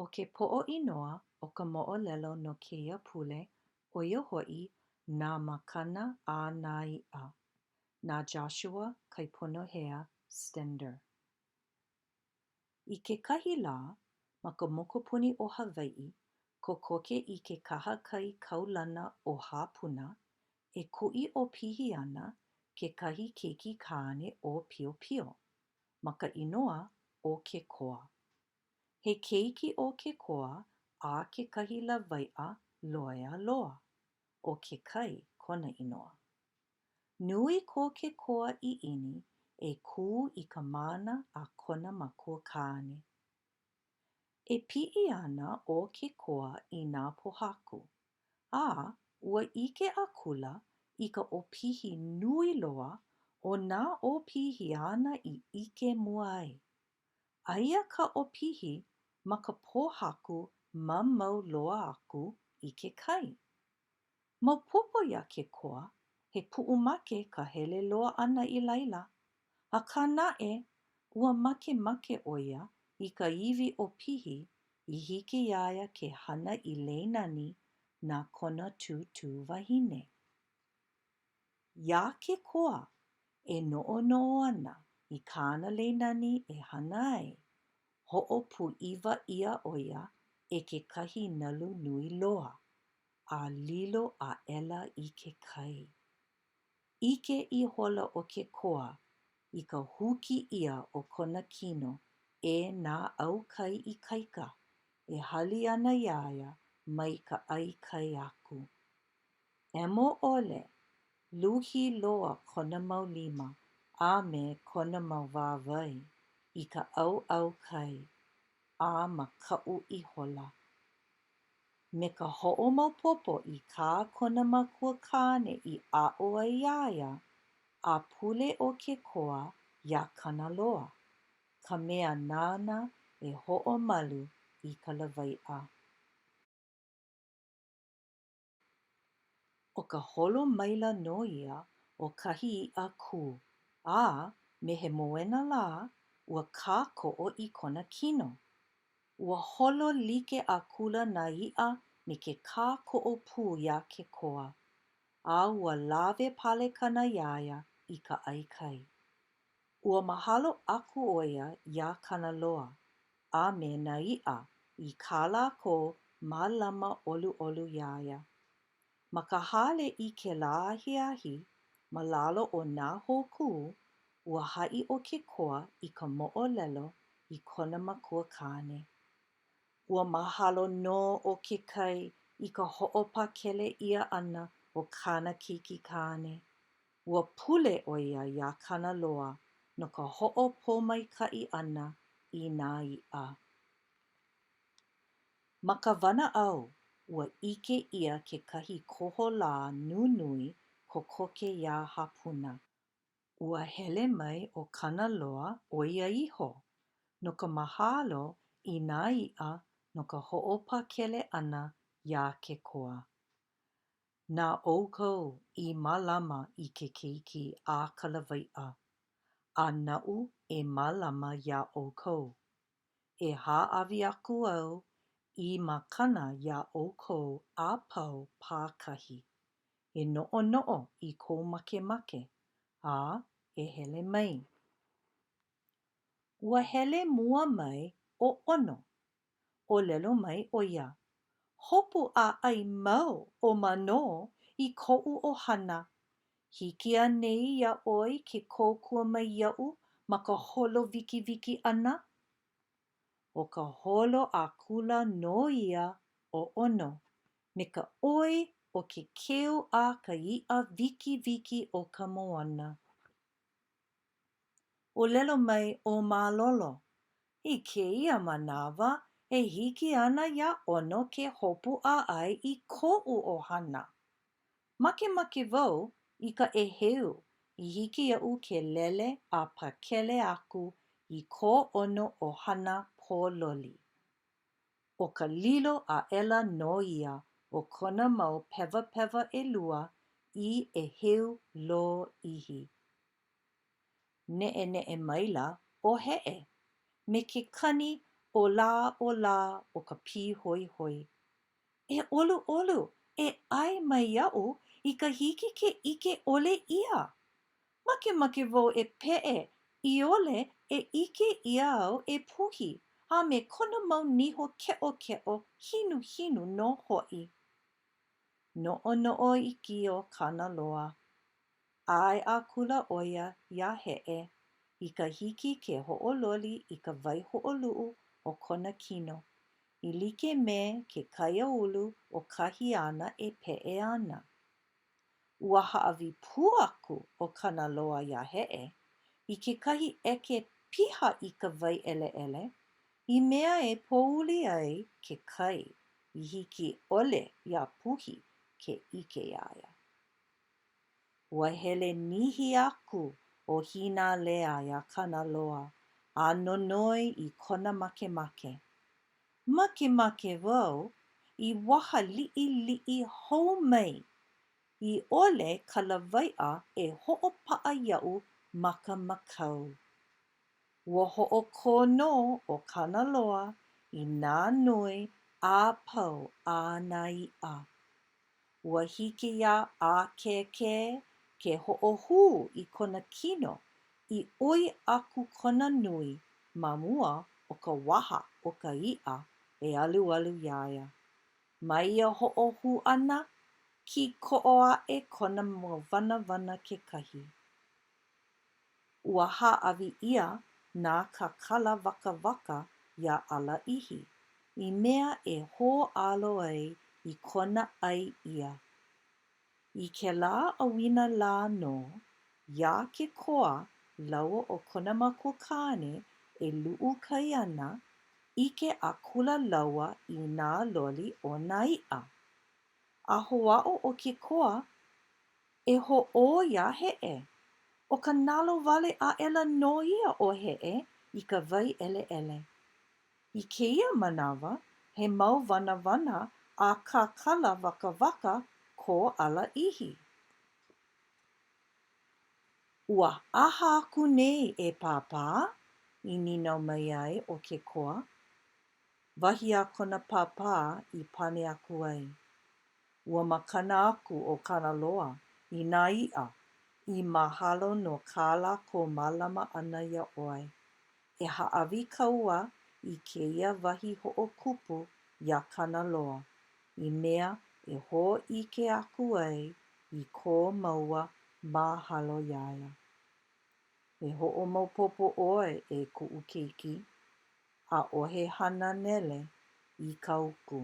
ʻO ke poʻo inoa o ka moʻolelo no kēia pule, ʻo ia hoʻi Nā Makana a nā Iʻa, na Joshua Kaiponohea Stender. I kekahi lā, ma ka mokupuni ʻo Hawaiʻi, kokoke i ke kahakai kaulana ʻo Hāpuna, e kuʻi ʻopihi ana kekahi keiki kāne ʻōpiopio, ma ka inoa ʻo Kekoa. He keiki ʻo Kekoa a kekahi lawaiʻa loea loa, ʻo Kekai kona inoa. Nui ko Kekoa ʻiʻini e kū i ka mana a kona makuakāne. E piʻi ana ʻo Kekoa i nā pōhaku, a ua ʻike akula i ka ʻopihi nui loa o nā ʻopihi āna i ʻike mua ai. Aia ka ʻopihi ma ka pōhaku mamao loa aku i ke kai. Maopopo iā Kekoa, he puʻumake ka hele loa ʻana i laila, akā naʻe, ua makemake ʻo ia i ka iwi ʻopihi i hiki iā ia ke hana i lei nani na kona tūtū wahine. Iā Kekoa e noʻonoʻo ana i kāna lei nani e hana ai, hoʻopūʻiwa ʻia ʻo ia e kekahi nalu nui loa, a lilo aʻela i ke kai. ʻIke ihola ʻo Kekoa i ka huki ʻia o kona kino e nā ʻaukai ikaika e hali ana iā ia mai ka ʻai kai aku. ʻEmo ʻole, luhi loa kona mau lima a me kona mau wāwae i ka ʻauʻau kai, a makaʻu ihola. Me ka hoʻomaopopo i kā kona makua kāne i aʻo ai iā ia, a pule ʻo Kekoa iā Kanaloa, ka mea nāna e hoʻomalu i ka lawaiʻa. ʻO ka holo maila nō ia o kahi iʻa kū, a me he moena lā, ua kākoʻo i kona kino. Ua holo like akula nā iʻa me ke kākoʻo pū iā Kekoa, a ua lawe palekana iā ia i ka ʻai kai. Ua mahalo aku ʻo ia iā Kanaloa a me nā iʻa i kā lākou mālama ʻoluʻolu iā ia. Ma ka hale i kēlā ahiahi, ma lalo o nā hōkū, ua haʻi ʻo Kekoa i ka moʻolelo i kona makua kāne. Ua mahalo nō ʻo Kekai i ka hoʻopakele ʻia ʻana o kāna keiki kāne. Ua pule ʻo ia iā Kanaloa no ka hoʻopōmaikaʻi ʻana i nā iʻa. Ma ka wanaʻao, ua ʻike ʻia kekahi koholā nunui kokoke iā Hāpuna. Ua hele mai ʻo Kanaloa ʻo ia iho no ka mahalo i nā iʻa no ka hoʻopakele ʻana iā Kekoa. Na ʻoukou i mālama i ke keiki a ka lawaiʻa, a naʻu e mālama iā ʻoukou. E hāʻawi aku au i makana iā ʻoukou a pau pākahi. E noʻonoʻo i kou makemake, a e hele mai. Ua hele mua mai ʻo ʻOno. ʻŌlelo mai ʻo ia, Hopu a ʻai mau ʻo Manō i koʻu ʻohana. Hiki anei iā ʻoe ke kōkua mai iaʻu ma ka holo wikiwiki ʻana? ʻO ka holo akula nō ia o ʻOno me ka ʻoi o ke keu a ka iʻa wikiwiki o ka moana. ʻŌlelo mai ʻo Mālolo, I kēia manawa, e hiki ana iā ʻOno ke hopu a ʻai i koʻu ʻohana. Makemake wau i ka ʻēheu i hiki iaʻu ke lele a pakele aku i kō ʻOno ʻohana pōloli. ʻO ka lilo aʻela nō ia o kona mau pewapewa ʻelua i ʻēheu lōʻihi. Neʻeneʻe maila ʻo Heʻe me ke kani ʻO lā, ʻo lā o ka pīhoihoi. E ʻoluʻolu, e ʻae mai iaʻu i ka hiki ke ʻike ʻole ʻia. Makemake wau e peʻe i ʻole e ʻike ʻia au e Puhi a me kona mau niho keʻokeʻo hinuhinu nō hoʻi. Noʻonoʻo iki ʻo Kanaloa. ʻAe akula ʻo ia iā Heʻe i ka hiki ke hoʻololi i ka waihoʻoluʻu o kona kino i like me ke kaiāulu o kahi āna e peʻe ana. Ua hāʻawi pū aku ʻo Kanaloa iā Heʻe i kekahi ʻeke piha i ka wai ʻeleʻele i mea e pouli ai ke kai i hiki ʻole iā Puhi ke ʻike iā ia. Ua hele nihi aku ʻo Hīnālea iā Kanaloa a nonoi i kona makemake. Makemake wau i waha liʻiliʻi hou mai i ʻole ka lawaiʻa e hoʻopaʻa iaʻu ma ka makau. Ua hoʻokō nō ʻo Kanaloa i nā noi a pau a nā iʻa. Ua hiki iā ʻĀkēkē ke hoʻohū i kona kino i ʻoi aku kona nui ma mua o ka waha o ka iʻa e alualu iā ia. Ma ia hoʻohū ʻana, kīkoʻo aʻe kona mau wanawana kekahi. Ua hāʻawi ʻia nā kākala wakawaka iā ʻAlāʻihi i mea e hōʻalo ai i kona ʻai ʻia. I kēlā ʻauinalā nō, iā Kekoa lāua ʻo kona makuakāne e luʻu kai ana, ʻike akula lāua i nā loli o nā iʻa. A hoʻāʻo ʻo Kekoa e hoʻō iā Heʻe. ʻO ka nalowale aʻela nō ia o Heʻe i ka wai ʻeleʻele. I kēia manawa, he mau wanawana a kākala wakawaka ko ʻAlāʻihi. Ua aha aku nei e Pāpā? i nīnau mai ai ʻo Kekoa. Wahi a kona pāpā i pane aku ai. Ua makana aku ʻo Kanaloa i nā iʻa i mahalo no kā lākou mālama ʻana iā ʻoe. E hāʻawi kāua i kēia wahi hoʻokupu iā Kanaloa i mea e hōʻike aku ai i ko māua mahalo iā ia. E hoʻomaopopo ʻoe e kuʻu keiki, ʻaʻohe hana nele i ka uku.